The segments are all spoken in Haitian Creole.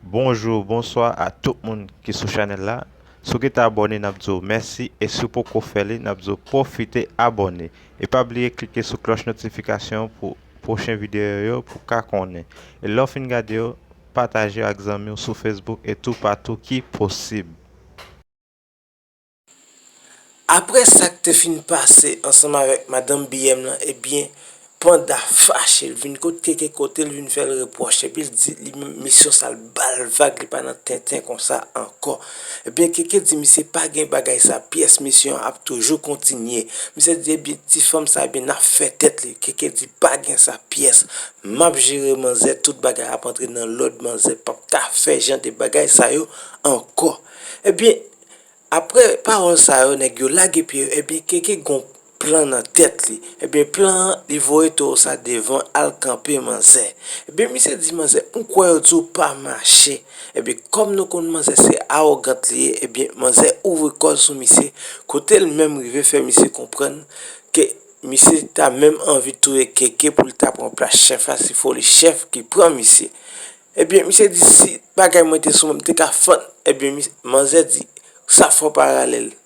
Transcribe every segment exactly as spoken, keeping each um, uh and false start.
Bonjou, bonswa a tout moun ki sou chanèl la. Si w gentan abòne, n ap di w mèsi, e si w poko fè li, n ap di w pwofite abòne. E pa bliye klike sou klòch notifikasyon pou pwochen videyo yo pou w ka konnen. E lè w fin gade yo, pataje yo ak zanmi w sou Facebook e toupatou ki posib. Apre sa k te fin pase ansanm avèk madanm B M lan, ebyen, Panda fache, l vin kot Keke kote l vin fè l repwòch, epi l di li menm misyon sa l ba l vag, li pa nan tenten konsa ankò. Ebyen, Keke di misye pa gen bagay sa pyès, misyon an ap toujou kontinye. Misye di, ebyen, ti fanm sa, ebyen, n ap fè tèt li. Keke di pa gen sa pyès. M ap jere manzè, tout bagay ap antre nan lòd, manzè p ap ka fè jan de bagay sa yo ankò. Ebyen, Apre pawòl sa yo, nèg yo lage pye yo, ebyen, Keke gon plan nan tèt li. Ebyen, plan an, li voye towo sa devan al kanpe manzè. Ebyen, misye di manzè, m kwè yo di w pa mache. Ebyen, kòm nou konn manzè se awogant li ye, ebyen, manzè ouvri kò l sou misye, kote l menm rive fè misye konprann ke misye ta menm anvi touye Keke pou l ta pran plas chèf la, se foli chèf ki pran misye. Ebyen, misye di, si bagay mwen te sou mwen, m te ka fann. Ebyen, mis- manzè di, sa fè w pa rale l.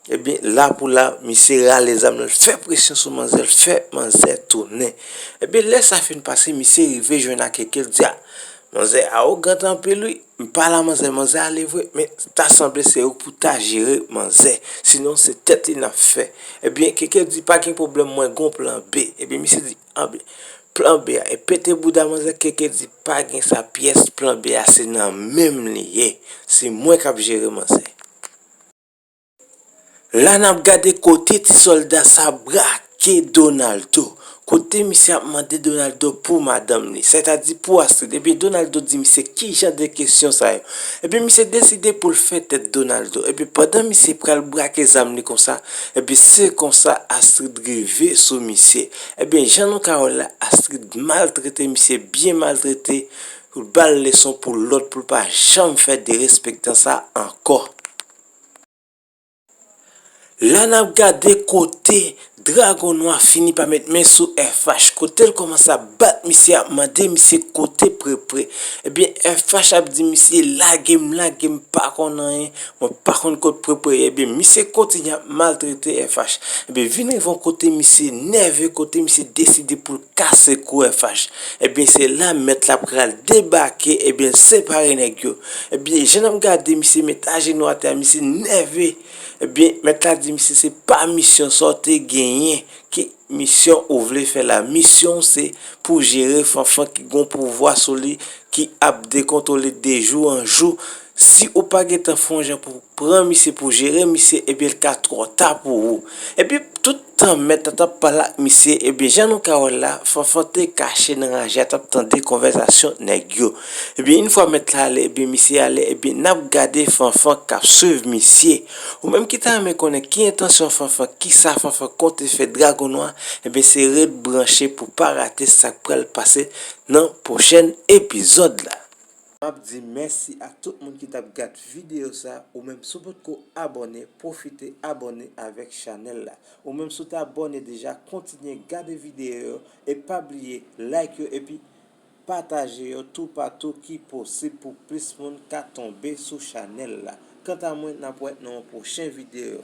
Ebyen, la pou la, misye rale zam nan, l fè presyon sou manzè, l fè manzè tounen. Ebyen, lè sa fin pase, misye rive jwenn ak Keke, l di, a, manzè awogant anpil, wi. M pa la, manzè, manzè ale vre, men ta sanble se ou pou ta jere manzè. Sinon, se tèt li n ap fè. Ebyen, Keke di, pa gen pwoblèm, mwen gon plan B. Ebyen, misye di, anben, plan B a, e pete bouda manzè, Keke di, pa gen sa pyès, plan B a, se nan men m li ye. Se mwen k ap jere manzè. La n ap gade kote ti sòlda sa brake Donaldo. Kote misye ap mande Donaldo pou madanm li, sètadi pou Astrid. Ebyen, Donaldo di misye ki jan de kesyon sa yo. Ebyen, misye deside pou l fè tèt Donaldo. Ebyen, pandan misye pral brake zam li konsa, ebyen, se konsa Astrid rive sou misye. Ebyen, jan nou ka wè la, Astrid maltrete misye, byen maltrete, pou l ba l leson pou lòt, pou l pa janm fè derespektan sa ankò. La n ap gade kote Dragon Nwa fini pa met men sou F H, kote l kòmanse ap bat misye, ap mande misye kote Prepre. Ebyen, F H ap di misye, lage m, lage m, pa konn anyen, mwen pa konn kot Prepre ye. Ebyen, misye kontinye ap maltrete F H. Ebyen, vin rive yon kote misye nève, kote misye deside pou l kase kou F H. Ebyen, se la mèt la pral debake, ebyen, l separe nèg yo. Ebyen, jan n ap gade misye met ajenou atè a, misye nève. Ebyen, mèt la di misye se pa misyon sa w te genyen, ki misyon ou vle fè la. Misyon w se pou jere Fanfan ki gon pouvwa sou li, ki ap dekontwole de jou an jou. Si ou pa gentan fè yon jan pou pran misye, pou jere misye, ebyen, l ka twò ta pou ou. Ebyen, tout tan mèt la t ap pale ak misye, ebyen, jan nou ka wè la, Fanfan te kache nan raje a, t ap tande konvèsasyon nèg yo. Ebyen, yon fwa mèt la ale, ebyen, misye ale, ebyen, n ap gade Fanfan k ap swiv misye. Ou menm ki ta renmen konnen ki entansyon Fanfan, kisa Fanfan konte fè Dragon Nwa, ebyen, se ret branche pou pa rate sa k pral pase nan pwochèn epizòd la. M ap di mèsi a tout moun ki t ap gad videyo sa. Ou menm, si w potko abòne, pwofite abòne avèk chanèl la. Ou menm, si w te abòne deja, kontinye gade videyo yo e pa bliye like yo epi pataje yo toupatou ki posib pou plis moun ka tonbe sou chanèl la. Kanta mwen, n ap wè nan yon pwochen videyo.